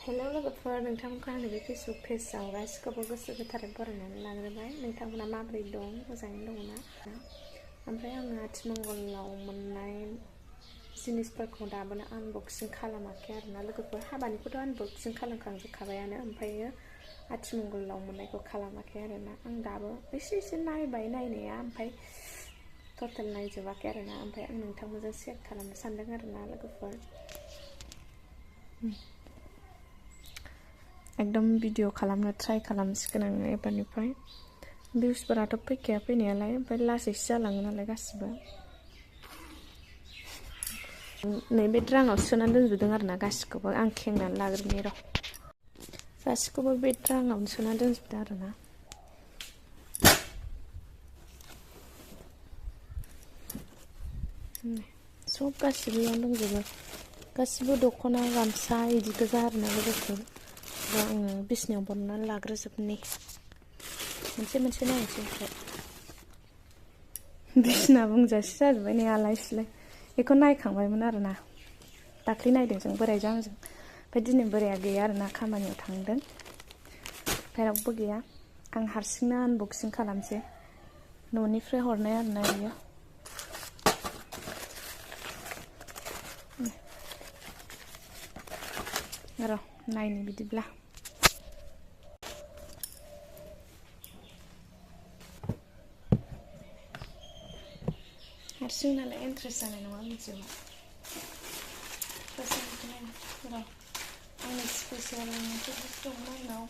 Hello लोगोफोर, नोंथांमोनखौ आंनि बे फेसबुक पेजआव गासिखौबो गोसो गोथारै बरायनानै लाग्रोबाय। नोंथांमोना माबोरै दं? मोजाङैनो दङ ना? ओमफ्राय आङो आथिमंगलाव मोननाय जिनिसफोरखौ दाबोनो आनबक्सिं खालामाखै आरोना लोगोफोर। हाबानिखौथ' आनबक्सिं खालामखांजोबखाबायानो, ओमफ्रायो आथिमंगलाव मोननायखौ खालामाखै आरोना। आं दाबो एसे नायबाय नायनाया, ओमफ्राय टटेल नायजोबाखै आरोना। ओमफ्राय आं नोंथांमोनजों शेयार खालामनो सानदों आरोना लोगोफोर। एकदम भिडिअ खालामनो ट्राइ खालामसिगोन आङो एबारनिफ्राय। भिउसफोराथ' फैखाया फैनायालाय, ओमफ्राय लासैसो जालाङो नालाय गासिबो। नैबे द्राङाव सोनानै दोनजोबदों आरोना गासिखौबो। आं खेंनानै लाग्रोनि र'। गासिखौबो बे द्राङावनो सोनानै दोनजोबदों आरोना। सब गासिबो इयावनो दंजोबो। गासिबो दख'ना गामसा इदि गोजा आरोना लोगोफोर। आङो बिसिनायाव बरननानै लाग्रोजोबनि। मोनसे नायनोसै ओमफ्राय। बिसिना बुंजासे जाजोब्बाय नै आलाय सिलाय। बेखौ नायखांबायमोन आरोना। दाख्लै नायदों जों बोरायजों आंजों। ओमफ्राय दिनै बोराया गैया आरोना, खामानियाव थांदों। ओमफ्राय रावबो गैया। आं हारसिंनो आनबक्सिं खालामसै। न'निफ्राय हरनाय आरोना बियो। र' नायनि बिदिब्ला। हारसिं नालाय इन्ट्रेस्ट जानाय नङा भिडिअ'आ। र' आंनि स्पेसियेल मोनसे बुक दंमोन आंनाव।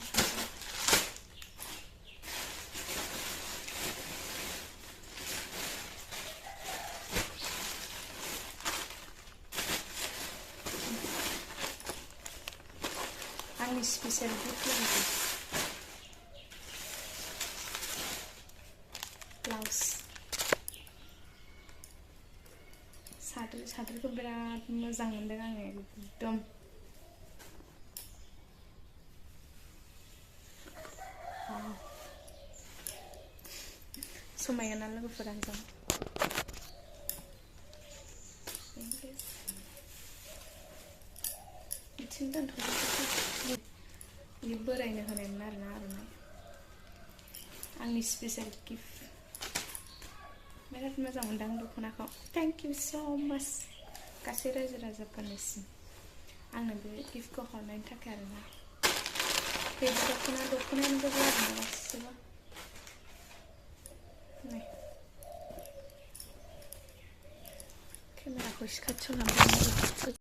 आंनि स्पेसियेल बुक लोगोसे ब्लाउस साद्रिखौ बिराद मोजां मोनदों आङो एकदम। समायना लोगोफोर आंजों। बिथिं दोनथ'नोसै। बे बोरायनो होनायमोन आरोना आर'नाइ। आंनि स्पेसियेल गिफ्ट। बिराद मोजां मोनदों दख'नाखौ। थेंक इउ स' माच गासै रायजो राजाफोरनिसिम आंनो बे गिफ्टखौ हरनायनि थाखाय आरोना। बे दख'नायानो गोजा आरोना गासिबो। केमेराखौ एसे खाथियाव लांबाय।